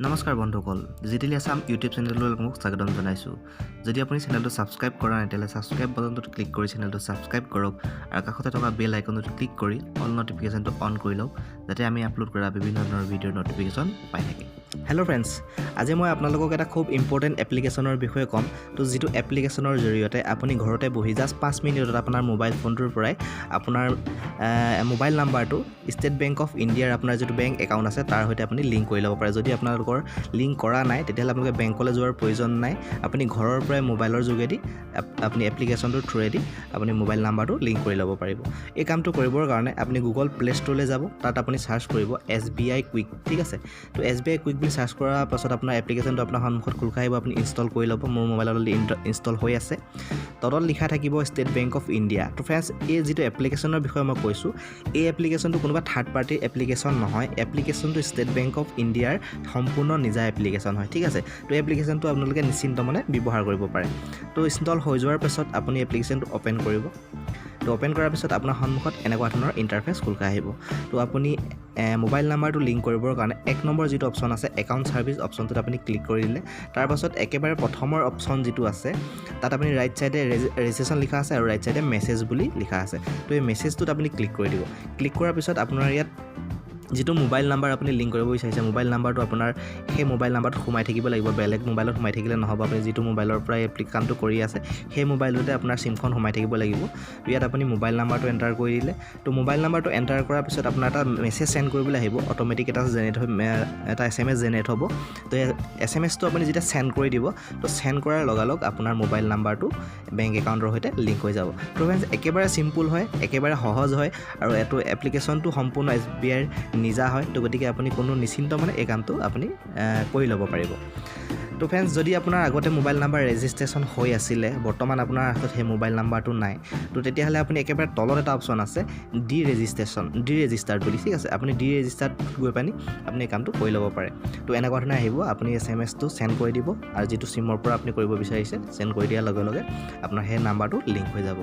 নমস্কাৰ বন্ধুসকল, digital Assam YouTube চেনেললৈ আপোনালোকক স্বাগতম জনাইছোঁ। যদি আপুনি চেনেলটো ছাবস্ক্ৰাইব কৰা নাই, তেতিয়াহ'লে ছাবস্ক্ৰাইব বাটনটোত ক্লিক কৰি চেনেলটো ছাবস্ক্ৰাইব কৰক আৰু কাষতে থকা বেল আইকনটোত ক্লিক কৰি অল ন'টিফিকেশ্যনটো অন কৰি লওক, যাতে আমি আপলোড কৰা বিভিন্ন ধৰণৰ ভিডিঅ'ৰ ন'টিফিকেশ্যন পাই থাকে। হেল্ল' ফ্ৰেণ্ডছ, আজি মই আপোনালোকক এটা খুব ইম্পৰ্টেণ্ট এপ্লিকেশ্যনৰ বিষয়ে ক'ম। তো যিটো এপ্লিকেশ্যনৰ জৰিয়তে আপুনি ঘৰতে বহি জাষ্ট 5 মিনিটত আপোনাৰ মোবাইল ফোনটোৰ পৰাই আপোনাৰ মোবাইল নাম্বাৰটো ষ্টেট বেংক অফ ইণ্ডিয়াৰ আপোনাৰ যিটো বেংক একাউণ্ট আছে, তাৰ সৈতে আপুনি লিংক কৰি ল'ব পাৰে। যদি আপোনালোকৰ লিংক কৰা নাই, তেতিয়াহ'লে আপোনালোকে বেংকলৈ যোৱাৰ প্ৰয়োজন নাই। আপুনি ঘৰৰ পৰাই মোবাইলৰ যোগেদি আপুনি এপ্লিকেশ্যনটোৰ থ্ৰুৱেদি আপুনি মোবাইল নাম্বাৰটো লিংক কৰি ল'ব পাৰিব। এই কামটো কৰিবৰ কাৰণে আপুনি গুগল প্লে ষ্ট'ৰলৈ যাব। তাত আপুনি চাৰ্চ কৰিব এছবিআই কুইক, ঠিক আছে? তো এছবিআই কুইক বুলি চাৰ্চ কৰাৰ পাছত আপোনাৰ এপ্লিকেশ্যনটো আপোনাৰ সন্মুখত খোল খাই আহিব। আপুনি ইনষ্টল কৰি ল'ব। মোৰ মোবাইলত অলৰেডি ইনষ্টল হৈ আছে। তলত লিখা থাকিব ষ্টেট বেংক অফ ইণ্ডিয়া। তো ফ্ৰেণ্ডছ, এই যিটো এপ্লিকেশ্যনৰ বিষয়ে মই কৈছোঁ, এই এপ্লিকেশ্যনটো কোনোবা থাৰ্ড পাৰ্টিৰ এপ্লিকেশ্যন নহয়। এপ্লিকেশ্যনটো ষ্টেট বেংক অফ ইণ্ডিয়াৰ সম্পূৰ্ণ নিজা এপ্লিকেশ্যন হয়, ঠিক আছে? তো এই এপ্লিকেশ্যনটো আপোনালোকে নিশ্চিন্ত মনে ব্যৱহাৰ কৰিব পাৰে। তো ইনষ্টল হৈ যোৱাৰ পাছত আপুনি এপ্লিকেশ্যনটো অ'পেন কৰিব। তো অ'পেন কৰাৰ পিছত আপোনাৰ সন্মুখত এনেকুৱা ধৰণৰ ইণ্টাৰফেচ খোল খাই আহিব। তো আপুনি মোবাইল নাম্বাৰটো লিংক কৰিবৰ কাৰণে 1 নম্বৰ যিটো অপশ্যন আছে, একাউণ্ট ছাৰ্ভিচ অপশ্যনটোত আপুনি ক্লিক কৰি দিলে। তাৰপাছত একেবাৰে প্ৰথমৰ অপশ্যন যিটো আছে, তাত আপুনি ৰাইট ছাইডে ৰেজিষ্ট্ৰেশ্যন লিখা আছে আৰু ৰাইট ছাইডে মেছেজ বুলি লিখা আছে। তো এই মেছেজটোত আপুনি ক্লিক কৰি দিব। ক্লিক কৰাৰ পিছত আপোনাৰ ইয়াত যিটো মোবাইল নাম্বাৰ আপুনি লিংক কৰিব বিচাৰিছে, মোবাইল নাম্বাৰটো আপোনাৰ সেই মোবাইল নাম্বাৰটোত সোমাই থাকিব লাগিব। বেলেগ মোবাইলত সোমাই থাকিলে নহ'ব। আপুনি যিটো মোবাইলৰ পৰা এই কামটো কৰি আছে, সেই মোবাইলটোতে আপোনাৰ চিমখন সোমাই থাকিব লাগিব। তো ইয়াত আপুনি মোবাইল নাম্বাৰটো এণ্টাৰ কৰি দিলে। তো মোবাইল নাম্বাৰটো এণ্টাৰ কৰাৰ পিছত আপোনাৰ এটা মেছেজ চেণ্ড কৰিবলৈ আহিব। অট'মেটিক এটা জেনেৰেট হৈ এটা এছএমএছ জেনেৰেট হ'ব। তো এছএমএছটো আপুনি যেতিয়া চেণ্ড কৰি দিব, তো চেণ্ড কৰাৰ লগালগ আপোনাৰ মোবাইল নাম্বাৰটো বেংক একাউণ্টৰ সৈতে লিংক হৈ যাব। তো ফ্ৰেণ্ডছ, একেবাৰে চিম্পুল হয়, একেবাৰে সহজ হয় আৰু এইটো এপ্লিকেশ্যনটো সম্পূৰ্ণ এছবিআইৰ নিজা হয়। তো গতিকে আপুনি কোনো নিশ্চিন্ত মানে এই কামটো আপুনি কৰি ল'ব পাৰিব। তো ফ্ৰেণ্ডছ, যদি আপোনাৰ আগতে মোবাইল নাম্বাৰ ৰেজিষ্ট্ৰেশ্যন হৈ আছিলে, বৰ্তমান আপোনাৰ হাতত সেই মোবাইল নাম্বাৰটো নাই, তো তেতিয়াহ'লে আপুনি একেবাৰে তলত এটা অপশ্যন আছে ডি ৰেজিষ্ট্ৰেশ্যন, ডি ৰেজিষ্টাৰ্ড বুলি, ঠিক আছে? আপুনি ডি ৰেজিষ্টাৰ্ড গৈ পানি আপুনি এই কামটো কৰি ল'ব পাৰে। তো এনেকুৱা ধৰণে আহিব। আপুনি এছএমএছটো চেণ্ড কৰি দিব আৰু যিটো চিমৰ পৰা আপুনি কৰিব বিচাৰিছে, চেণ্ড কৰি দিয়াৰ লগে লগে আপোনাৰ সেই নাম্বাৰটো লিংক হৈ যাব।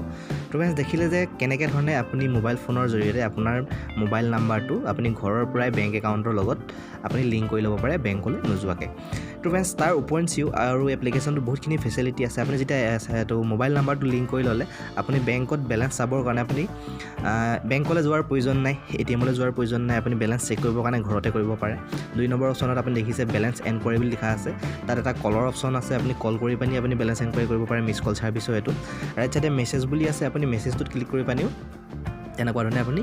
তো ফ্ৰেণ্ডছ, দেখিলে যে কেনেকৈ ধৰণে আপুনি মোবাইল ফোনৰ জৰিয়তে আপোনাৰ মোবাইল নাম্বাৰটো আপুনি ঘৰৰ পৰাই বেংক একাউণ্টৰ লগত আপুনি লিংক কৰি ল'ব পাৰে বেংকলৈ নোযোৱাকৈ। তো ফ্ৰেণ্ডছ, তাৰ উপৰিঞ্চিও আৰু এপ্লিকেশ্যনটো বহুতখিনি ফেচিলিটি আছে। আপুনি যেতিয়া এইটো মোবাইল নাম্বাৰটো লিংক কৰি ল'লে, আপুনি বেংকত বেলেঞ্চ চাবৰ কাৰণে আপুনি বেংকলৈ যোৱাৰ প্ৰয়োজন নাই, এটিএমলৈ যোৱাৰ প্ৰয়োজন নাই। আপুনি বেলেঞ্চ চেক কৰিবৰ কাৰণে ঘৰতে কৰিব পাৰে। 2 নম্বৰ অপশ্যনত আপুনি দেখিছে বেলেঞ্চ এনকুৱাৰী বুলি লিখা আছে। তাত এটা কলৰ অপশ্যন আছে। আপুনি কল কৰি পানি আপুনি বেলেঞ্চ এনকুৱাৰী কৰিব পাৰে। মিছ কল ছাৰ্ভিচো এইটো। ৰাইট চাইডে মেছেজ বুলি আছে। আপুনি মেছেজটোত ক্লিক কৰি পানিও তেনেকুৱা ধৰণে আপুনি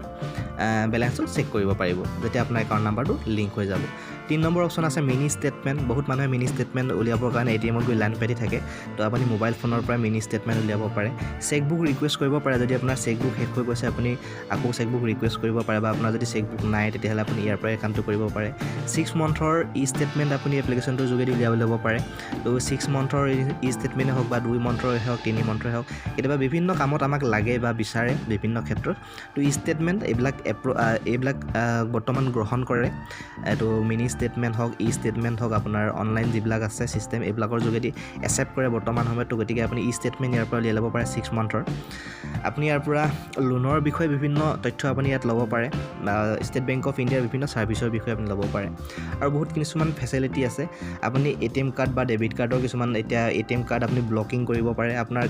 বেলেঞ্চটো চেক কৰিব পাৰিব, যেতিয়া আপোনাৰ একাউণ্ট নাম্বাৰটো লিংক হৈ যাব। 3 নম্বৰ অপশ্যন আছে মিনি ষ্টেটমেণ্ট। বহুত মানুহে মিনি ষ্টেটমেণ্ট উলিয়াবৰ কাৰণে এটিএমত গৈ লাইন পাতি থাকে। তো আপুনি মোবাইল ফোনৰ পৰা মিনি ষ্টেটমেণ্ট উলিয়াব পাৰে। চেকবুক ৰিকুৱেষ্ট কৰিব পাৰে। যদি আপোনাৰ চেকবুক শেষ হৈ গৈছে, আপুনি আকৌ চেকবুক ৰিকুৱেষ্ট কৰিব পাৰে বা আপোনাৰ যদি চেকবুক নাই, তেতিয়াহ'লে আপুনি ইয়াৰ পৰাই কামটো কৰিব পাৰে। 6 মন্থৰ ই ষ্টেটমেণ্ট আপুনি এপ্লিকেশ্যনটোৰ যোগেদি উলিয়াব ল'ব পাৰে। তো 6 মন্থৰ ই ষ্টেটমেণ্টেই হওক বা 2 মন্থৰে হওক, 3 মন্থৰে হওক, কেতিয়াবা বিভিন্ন কামত আমাক লাগে বা বিচাৰে বিভিন্ন ক্ষেত্ৰত। তো ই ষ্টেটমেণ্ট এইবিলাক এইবিলাক বৰ্তমান গ্ৰহণ কৰে। এইটো মিনি ষ্টেটমেণ্ট হওক, ই ষ্টেটমেণ্ট হওক, আপোনাৰ অনলাইন যিবিলাক আছে ছিষ্টেম, এইবিলাকৰ যোগেদি একচেপ্ট কৰে বৰ্তমান সময়ত। তো গতিকে আপুনি ই ষ্টেটমেণ্ট ইয়াৰ পৰা উলিয়াই ল'ব পাৰে 6 মন্থৰ। আপুনি ইয়াৰ পৰা লোনৰ বিষয়ে বিভিন্ন তথ্য আপুনি ইয়াত ল'ব পাৰে বা ষ্টেট বেংক অফ ইণ্ডিয়াৰ বিভিন্ন ছাৰ্ভিচৰ বিষয়ে আপুনি ল'ব পাৰে। আৰু বহুত কিছুমান ফেচিলিটি আছে। আপুনি এটিএম কাৰ্ড বা ডেবিট কাৰ্ডৰ কিছুমান, এতিয়া এটিএম কাৰ্ড আপুনি ব্লকিং কৰিব পাৰে। আপোনাৰ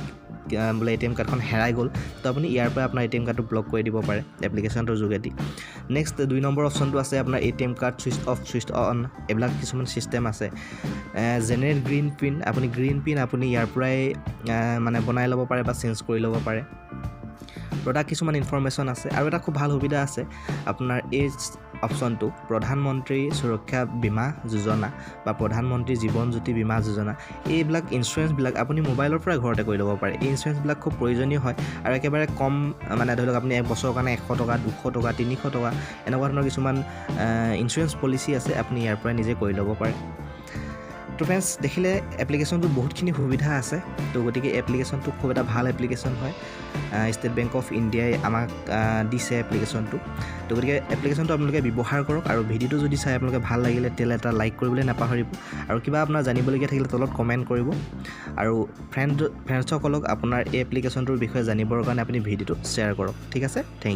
বোলে এটিএম কাৰ্ডখন হেৰাই গ'ল, তো আপুনি ইয়াৰ পৰা আপোনাৰ এটিএম কাৰ্ডটো ব্লক কৰি দিব পাৰে এপ্লিকেশ্যনটোৰ যোগেদি। নেক্সট 2 নম্বৰ অপশ্যনটো আছে আপোনাৰ ATM card switch off, switch on, এইবিলাক কিছুমান ছিষ্টেম আছে। জেনেৰেট গ্ৰীণ পিন, আপুনি গ্ৰীণ পিন আপুনি ইয়াৰ পৰাই মানে বনাই ল'ব পাৰে বা চেঞ্জ কৰি ল'ব পাৰে। প্ৰডাক্ট কিছুমান ইনফৰ্মেশ্যন আছে। আৰু এটা খুব ভাল সুবিধা আছে আপোনাৰ এই অপশ্যনটো, প্ৰধানমন্ত্ৰী সুৰক্ষা বীমা যোজনা বা প্ৰধানমন্ত্ৰী জীৱন জ্যোতি বীমা যোজনা, এইবিলাক ইঞ্চুৰেঞ্চবিলাক আপুনি মোবাইলৰ পৰা ঘৰতে কৰি ল'ব পাৰে। এই ইঞ্চুৰেঞ্চবিলাক খুব প্ৰয়োজনীয় হয় আৰু একেবাৰে কম, মানে ধৰি লওক আপুনি এক বছৰৰ কাৰণে 100 টকা, 200 টকা, 300 টকা, এনেকুৱা ধৰণৰ কিছুমান ইঞ্চুৰেঞ্চ পলিচি আছে, আপুনি ইয়াৰ পৰাই নিজে কৰি ল'ব পাৰে। তো ফ্ৰেণ্ডছ, দেখিলে এপ্লিকেশ্যনটোত বহুতখিনি সুবিধা আছে। তো গতিকে এপ্লিকেশ্যনটো খুব এটা ভাল এপ্লিকেশ্যন হয়। ষ্টেট বেংক অফ ইণ্ডিয়াই আমাক দিছে এপ্লিকেশ্যনটো। তো গতিকে এপ্লিকেশ্যনটো আপোনালোকে ব্যৱহাৰ কৰক আৰু ভিডিঅ'টো যদি চাই আপোনালোকে ভাল লাগিলে, তেতিয়াহ'লে এটা লাইক কৰিবলৈ নাপাহৰিব আৰু কিবা আপোনাৰ জানিবলগীয়া থাকিলে তলত কমেণ্ট কৰিব আৰু ফ্ৰেণ্ডছসকলক আপোনাৰ এই এপ্লিকেশ্যনটোৰ বিষয়ে জানিবৰ কাৰণে আপুনি ভিডিঅ'টো শ্বেয়াৰ কৰক। ঠিক আছে, thank U.